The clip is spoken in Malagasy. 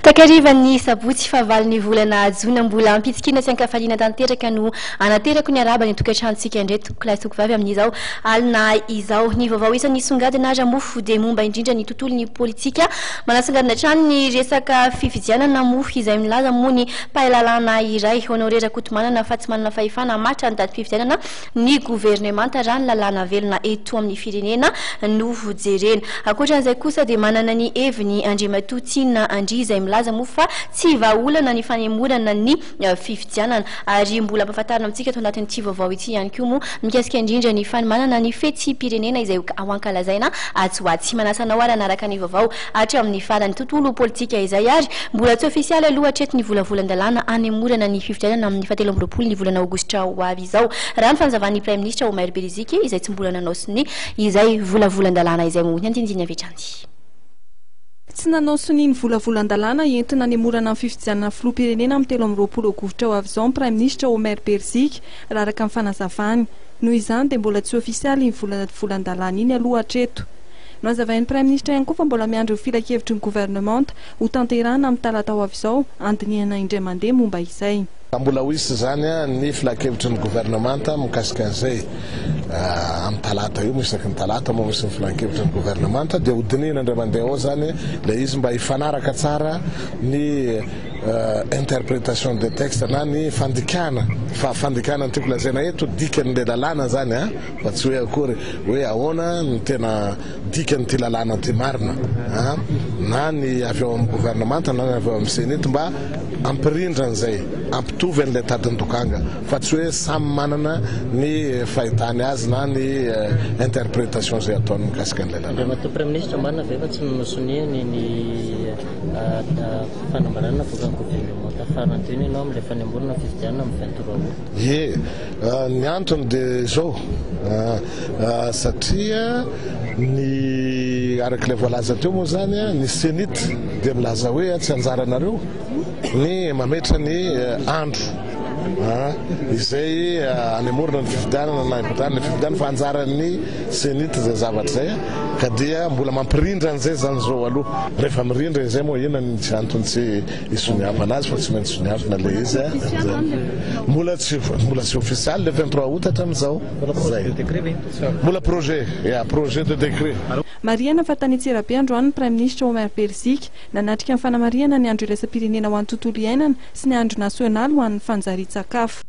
Takarivan'ny sabotsy fahavalon'ny volana jona, mbola am-pitsikiana sy an-kafaliana tanteraka no anaterako ny arahaba ny tokantranontsika indray tompokolahy sy tompokovavy amin'izao alina izao. Ny vaovao isan'ny nisongadina ary mofo dia momba indrindra ny tontolon'ny politika. Manasongadina hatrany ny resaka fifidianana moa izay milaza moa ny mpahay lalàna iray, Honoré Rakotomanana, fa tsy manana fahefana hamaritra ny datim-pifidianana ny governemanta raha ny lalàna velona eto amin'ny firenena no jerena. Ankoatra an'izay kosa dia manana ny heviny Andriamatoa Tiana Andria izay milaza moa fa tsy vahaolana ny fanemorana ny fifidianana. Ary mbola ampahafantarina amintsika ato anatin'ity vaovao ity ihany koa moa mikasika indrindra ny fanomanana ny fetim-pirenena izay ho ankalazaina atsy ho atsy. Manasa anao ary hanaraka ny vaovao hatramin'ny farany. Tontolo politika izay ary mbola tsy ofisialy aloha hatreto ny volavolan-dalàna hanemorana ny fifidianana amin'ny fahatelo amby 20 ny volana aogositra ho avy izao, raha ny fanazavan'ny Praiminisitra Omer Beriziky izay tsy mbola nanao sonia izay volavolan-dalàna izay moa. Ny andinindiny avy hatrany. Tsy nanao sonia ny volavolan-dalàna entina hanemorana ny fifidianana filoham-pirenena amin'ny 23 aogositra ho avy izao ny Praiminisitra Omer Beriziky, raha araka ny fanazavany. Noho izany dia mbola tsy ofisialy iny volavolan-dalàna iny aloha hatreto. Nohazavain'ny Praiminisitra ihany koa fa mbola miandry ny filankevitry ny governemanta hotanterahina amin'ny talata ho avy izao handinihana indray mandeha momba izay. Mbola ho hisy izany ny filankevitry ny governemanta mikasika an'izay amin'ny talata io, isaky ny talata moa misy ny filankevitry ny governemanta dia hodinihina indray mandeha ao izany ilay izy mba hifanaraka tsara ny interprétation des textes na ny fandikana, fa fandikana no tiako lazaina eto, dikan'ilay lalàna izany an, fa tsy hoe akory hoe ahoana ny tena dikan'ity lalàna ity marina an, na ny avy ao amin'ny governemanta na ny avy ao amin'ny cenit mba hampirindra an'izay, hampitovy an'ilay tadin-dokanga fa tsy hoe samy manana ny fahitany azy na ny interprétation izay ataony mikasika an'ilay lalàna. Andriamatoa Praiminisitra, marina ve fa tsy nosoniany ny fanambarana navoakan'ny governemanta farany teo iny ianao amin'ilay fanemorana ny fifidianana amin'ny 23 août? Ie, ny antony dia izao, satria ny araka ilay voalaza teo moa izany, ny cenit dia milaza hoe tsy anjaranareo ny mametra ny andro izay hanemorana ny fifidianana na hipotrahana ny fifidianana fa anjaran'ny cenit izay zavatra izay ka dia mbola mampirindra an'izay izany izao aloha. Rehefa mirindra izay moa inona ny tsy antony tsy hisoniavana azy fa tsy maintsy soniavina ilay izy. Mbola tsy mbola tsy ofisialy le 23 août hatramin'izao. Zay. Mbola projet, ya projet de décret. Marihana fa tany Antsirabe androany ny Praiminisitra Omer Beriziky, nanatrika ny fanamarihana ny Andro iraisam-pirenena ho an'ny tontolo iainana sy ny Andro nasionaly ho an'ny fanjarian-tsakafo.